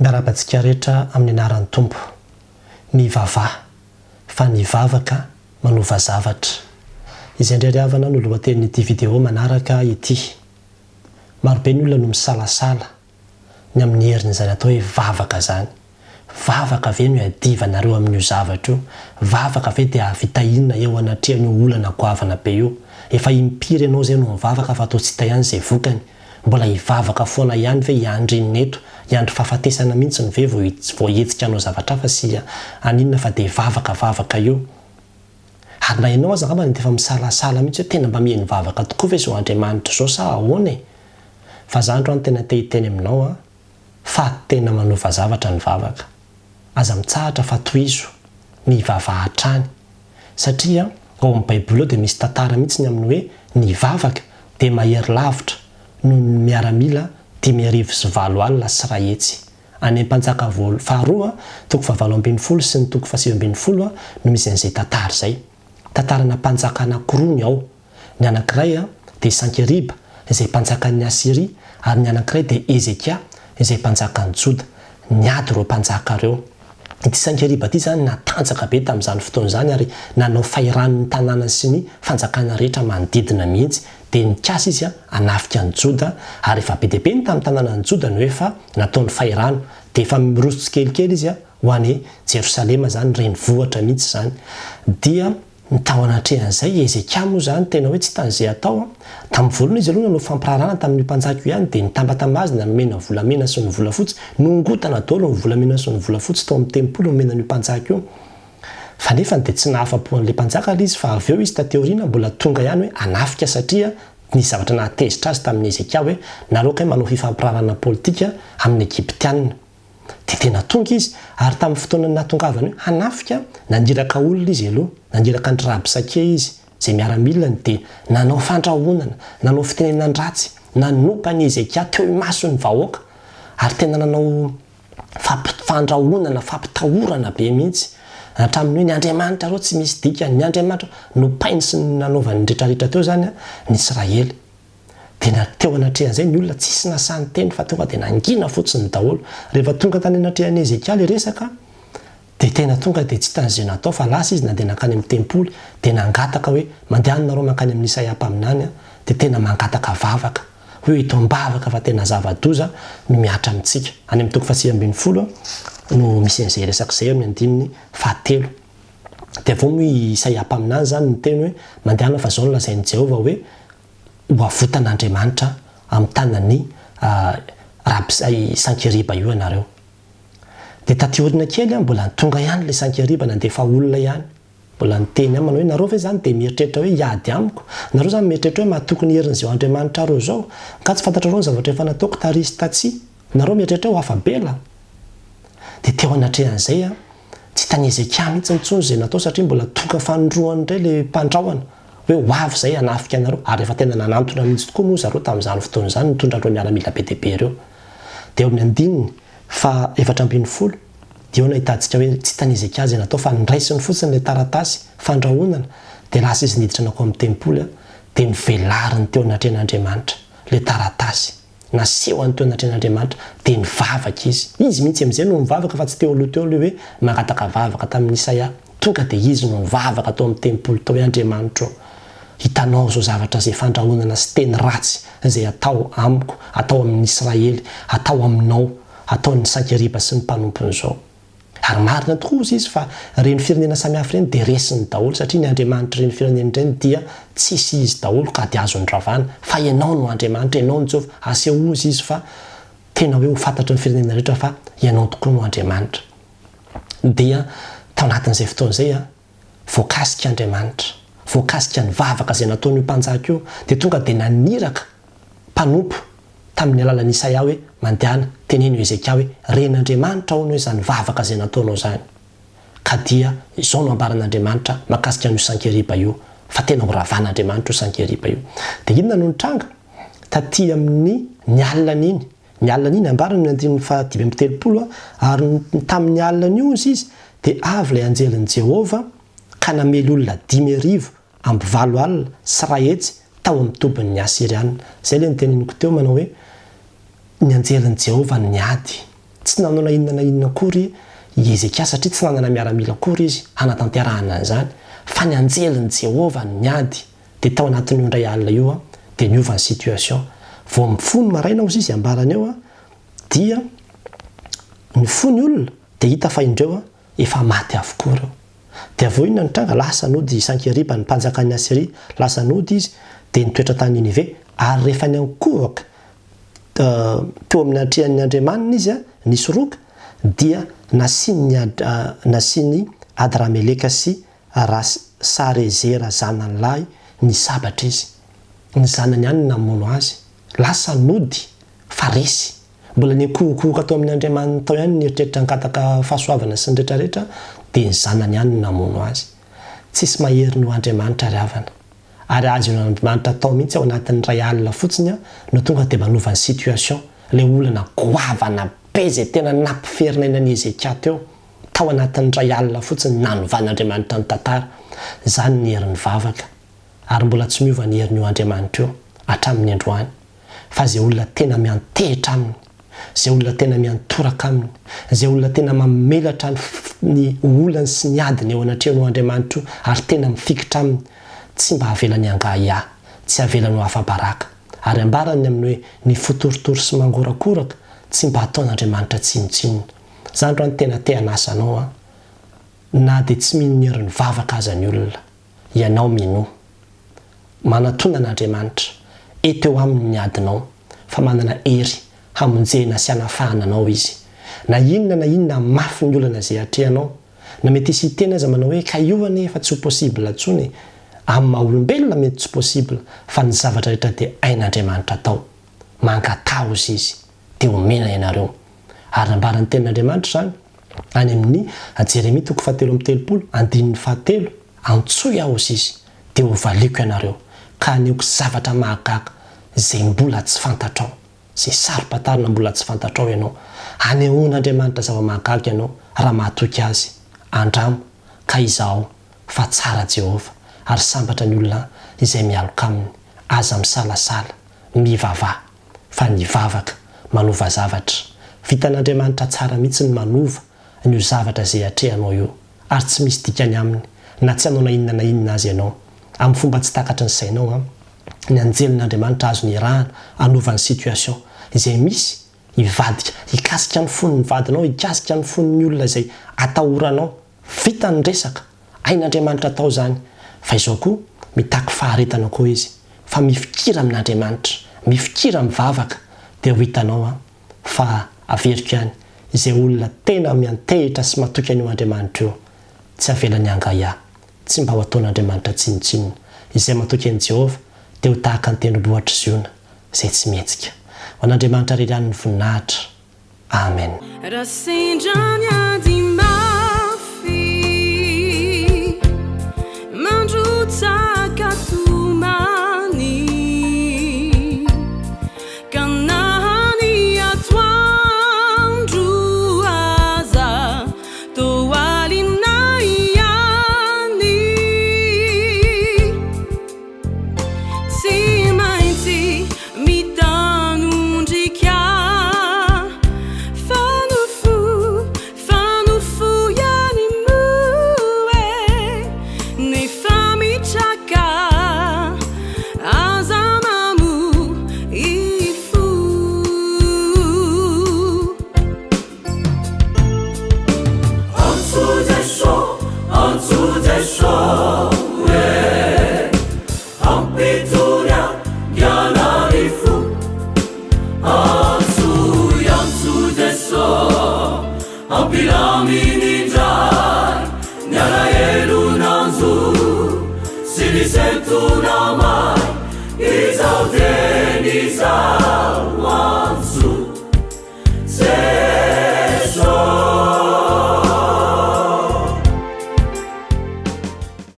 Miarahaba antsika rehetra amin'ny anaran'ny Tompo. Mivavaha, fa ny vavaka manova zavatra. Izay indray ry havana no lohatenin'ity video manaraka ity. Marobe ny olona no misalasala ny amin'ny herin'izany atao hoe vavaka izany. Vavaka ve no iadivanareo amin'io zavatra io? Vavaka ve dia hahavita inona eo anatrehan'io olana goavana be io? Efa impiry ianao izay no mivavaka fa toa tsy hita ihany izay vokany? Mbola hivavaka foana ihany ve hiandry inona eto? Hiandry fahafatesana mihitsy ve vao vao hihetsika hanao zavatra hafa sy haninona fa dia vavaka vavaka io? Ary na ianao aza angamba dia efa misalasala mihitsy hoe tena mba mihaino vavaka tokoa ve izao Andriamanitra izao sa ahoana e? Fa za androany tena te hiteny aminao an, fa tena manova zavatra ny vavaka. Aza mitsahatra fa tohizo, mivavaha hatrany. Satria ao amin'ny baiboly ao dia misy tantara mihitsy ny amin'ny hoe ny vavaka dia mahery lavitra noho ny miaramila 1805. Any amin'ny Mpanjaka voal faharoa toko fahavalo ambinifolo sy ny toko fahasivy ambinifolo no misy an'izay tantara izay. Tantarana mpanjaka anankiroa ny ao. Ny anankiray dia Sankeriba, izay mpanjakan'i Asyria, ary ny anankiray dia Hezekia, izay mpanjakan'i Joda. Niady ireo mpanjaka ireo. Ity Sankeriba ity izany natanjaka be tamin'izany fotoana izany ary nanao fahirano ny tanàna sy ny fanjakana rehetra manodidina mihitsy. Dia nikasa izy hanafika an'i Joda, ary efa be dia be ny tamin'ny tanànan'i Joda no efa nataony fahirano. Dia efa miroso tsikelikely izy ho any Jerosalema izany, renivohitra mihitsy izany. Dia Ny tao anatrehan'izay, i Hezekia moa izany tena hoe tsy hitany izay hatao an. Tamin'ny voalohany izy aloha nanao fampiraharahana tamin'io mpanjaka io ihany, dia nitambatamba azy nanomena volamena sy ny volafotsy, nongotana daholo ny volamena sy ny volafotsy tao amin'ny tempoly nomena an'io mpanjaka io. Fa nefany dia tsy nahafa-po an'ilay mpanjaka ilay izy fa avy eo izy taty aoriana mbola tonga ihany hoe hanafika satria nisy zavatra nahatezitra azy tamin'i Hezekia hoe nareo kay manao fifampiraharahana politika amin'ny Egyptiana. Dia tena tonga izy, ary tamin'ny fotoana nahatongavany hoe hanafika, naniraka olona izy aloha, naniraka an-dry Rabsake izy, izay miaramilany, dia nanao fandrahonana, nanao fitenenan-dratsy, nanompa an'i Hezekia teo imason'ny vahoaka, ary tena nanao fandrahonana, fampitahorana be mihitsy, hatramin'ny hoe ny andriamanitrareo tsy misy dikany, ny andriamanitra, nompainy sy nanaovany ny rehetrarehetra teo izany ny Israely. Dia na teo anatrehan'izay ny olona tsisy nasahy niteny fa tonga dia nangina fotsiny daholo. Rehefa tonga tany anatrehan'i Hezekia ilay resaka dia tena tonga dia tsy hitany izay natao fa lasa izy nandeha nankany amin'ny tempoly dia nangataka hoe mandehana nareo mankany amin'i Isaia mpaminany dia tena mangataka vavaka hoe eto am-bavaka fa tena zava-doza no mihatra amintsika. Any amin'ny toko fahasivy ambinifolo no misy an'izay resaka izay amin'ny andininy fahatelo. Dia avy eo moa i Isaia mpaminany izany niteny hoe mandehana fa izao no lazain'i Jehovah hoe ho avotan'Andriamanitra amin'ny tanan'i Rabs i Sankeriba io ianareo. Dia taty aoriana kely mbola tonga ihany ilay Sankeriba nandefa olona ihany, mbola niteny ihany manao hoe nareo ve izany dia mieritreritra hoe hiady amiko? Nareo izany mieritreritra hoe mahatoky ny herin'izao Andriamanitrareo izao? Nga tsy fantatrareo ny zavatra efa nataoko tary sy tatsy? Nareo mieritreritra hoe ho afa-bela? Dia teo anatrehan'izay Tsy hitan'i Hezekia mihitsy intsony izay natao satria mbola tonga fanindroany indray ilay mpandrahona hoe ho avy izay hanafika anareo ary efa tena nanantona mihitsy tokoa moa zareo tamin'izany fotoana izany nitondra an'ireo miaramila be dia be ireo. Dia eo amin'ny andininy faha 14 dia eo no ahitantsika hoe tsy hitan'i Hezekia izay natao fa noraisiny fotsiny ilay taratasy fandrahonana dia lasa izy niditra nankao amin'ny tempoly dia novelariny teo anatrehan'Andriamanitra ilay taratasy. Nasehony teo anatrehan'Andriamanitra, dia nivavaka izy. Izy mihitsy amin'izay no nivavaka fa tsy teo aloha teo ilay hoe nangataka vavaka tamin'i Isaia. Tonga dia izy no nivavaka tao amin'ny tempoly tao hoe, Andriamanitro ô, hitanao izao zavatra izay fandrahonana sy teny ratsy izay atao amiko, atao amin'ny Israely, atao aminao, ataon'ny Sankeriba sy ny mpanompony izao. Ary marina tokoa hozy izy fa ireny firenena samihafa ireny dia resiny daholo satria ny Andriamanitr'ireny firenena ireny dia tsisy izy daholo ka dia azony ravana fa ianao no Andriamanitra, ianao no Jehovah, asehoy hozy izy fa tena hoe ho fantatry ny firenena rehetra fa ianao tokoa no Andriamanitra. Dia tao anatin'izay fotoana izay an, voakasika Andriamanitra, voakasika ny vavaka izay nataon'io mpanjaka io, dia tonga dia naniraka mpanompo tamin'ny alalan'i Isaia hoe, Mandehana, teneno i Hezekia hoe, 'Ren'Andriamanitra hono izany vavaka izay nataonao izany. Ka dia izao no ambaran'Andriamanitra mahakasika an'io Sankeriba io, fa tena horavan'Andriamanitra io Sankeriba io. Dia inona no nitranga? Tatỳ amin'ny ny alinan'iny, ny alinan'iny, ambarany amin'ny andininy fahadimy amby 30, ary tamin'ny alinan'io, hozy izy, dia avy ilay anjelin'i Jehovah ka namely olona 850 tao amin'ny tobin'ny Asyriana. Izay ilay noteneniko teo manao hoe, Ny anjelin'i Jehovah niady. Tsy nanao na inona na inona akory i Hezekia satria tsy nanana miaramila akory izy hanatanterahana an'izany, fa ny anjelin'i Jehovah no niady. Dia tao anatin'io indray alina io dia niova ny situation. Vao mifoha ny maraina hozy izy ambarany eo dia nifoha ny olona dia hita fa indreo efa maty avokoa ireo. Dia avy eo inona no tranga? Lasa nody i Sankeriba, ny mpanjakan'i Asyria, lasa nody izy dia nitoetra tany Ninive, ary rehefa niankohoka teo amin'ny atrehan'ny andriamaniny izy, nisoroka, dia nasian'ny nasian'i Adrameleka sy Ras-Sarezera zanany lahy ny sabatra izy. Ny zanany ihany no namono azy. Lasa nody fa resy. Mbola niankohokohoka tao amin'ny andriamaniny tao ihany nieritreritra hangataka fahasoavana sy ny retraretra dia ny zanany ihany no namono azy. Tsisy mahery noho Andriamanitra ry havana. Ary azon'Andriamanitra atao mihitsy ao anatin'ny iray alina fotsiny no tonga dia manova ny situation, ilay olana goavana be izay tena nampiferinaina an'i Hezekia teo, tao anatin'ny iray alina fotsiny nanovan'Andriamanitra ny tantara. Izany ny herin'ny vavaka. Ary mbola tsy miova ny herin'io Andriamanitra io hatramin'ny androany. Fa izay olona tena miantehitra aminy, izay olona tena miantoraka aminy, izay olona tena mamelatra ny ny olany sy ny adiny eo anatrehan'io Andriamanitra io ary tena mifikitra aminy, tsy mba avelany hangahiahy, tsy avelany ho afa-baraka. Ary ambarany ny amin'ny hoe ny fo torotoro sy mangorakoraka tsy mba ataon'Andriamanitra tsinontsinona. Za androany tena te hanasa anao an! Na dia tsy mino ny herin'ny vavaka aza ny olona, ianao minoa. Manatona an'Andriamanitra, eto eo aminy ny adinao, fa manana hery hamonjena sy hanafahana anao Izy. Na inona na inona mafy ny olana izay atrehanao, na mety hisy hiteny aza manao hoe ka io anie efa tsy ho possible intsony e! Amin'ny maha olombelona mety tsy possible, fa ny zavatra rehetra dia hain'Andriamanitra atao. Mangataha hozy Izy, dia homena ianareo. Ary nambaran'ny Tenin'Andriamanitra izany any amin'ny Jeremia toko fahatelo amby telopolo, andininy fahatelo, Antsoy Aho hozy Izy, dia hovaliako ianareo, ka hanehoako zavatra mahagaga izay mbola tsy fantatrao, izay saro-pantarina mbola tsy fantatrao ianao. Hanehoan'Andriamanitra zava-mahagaga ianao raha mahatoky Azy. Andramo, ka izahao, fa tsara Jehovah, ary sambatra ny olona izay mialoka aminy. Aza misalasala, mivavaha, fa ny vavaka manova zavatra. Vitan'Andriamanitra tsara mihitsy ny manova an'io zavatra izay atrehanao io. ary tsy misy dikany aminy na tsy hanao na inona na inona aza ianao. Amin'ny fomba tsy takatry ny sainao an! Ny anjelin'Andriamanitra azony irahana hanova ny situation izay misy, hivadika, hikasika ny fon'ny vadinao, hikasika ny fon'ny olona izay atahoranao. Vita ny resaka, hain'Andriamanitra atao izany. Fa izao koa, mitaky faharetana koa izy. Fa mifikira amin'Andriamanitra, mifikira mivavaka, dia ho hitanao an! Fa averiko ihany, izay olona tena miantehitra sy matoky an'io Andriamanitra io, tsy avelany hangahiahy. Tsy mba ho ataon'Andriamanitra tsinontsinona. Izay matoky an'i Jehovah dia ho tahaka ny tendrombohitr'i Ziona, izay tsy mihetsika. Ho an'Andriamanitra irery ihany ny voninahitra. Amen. Raha sendra ny ady.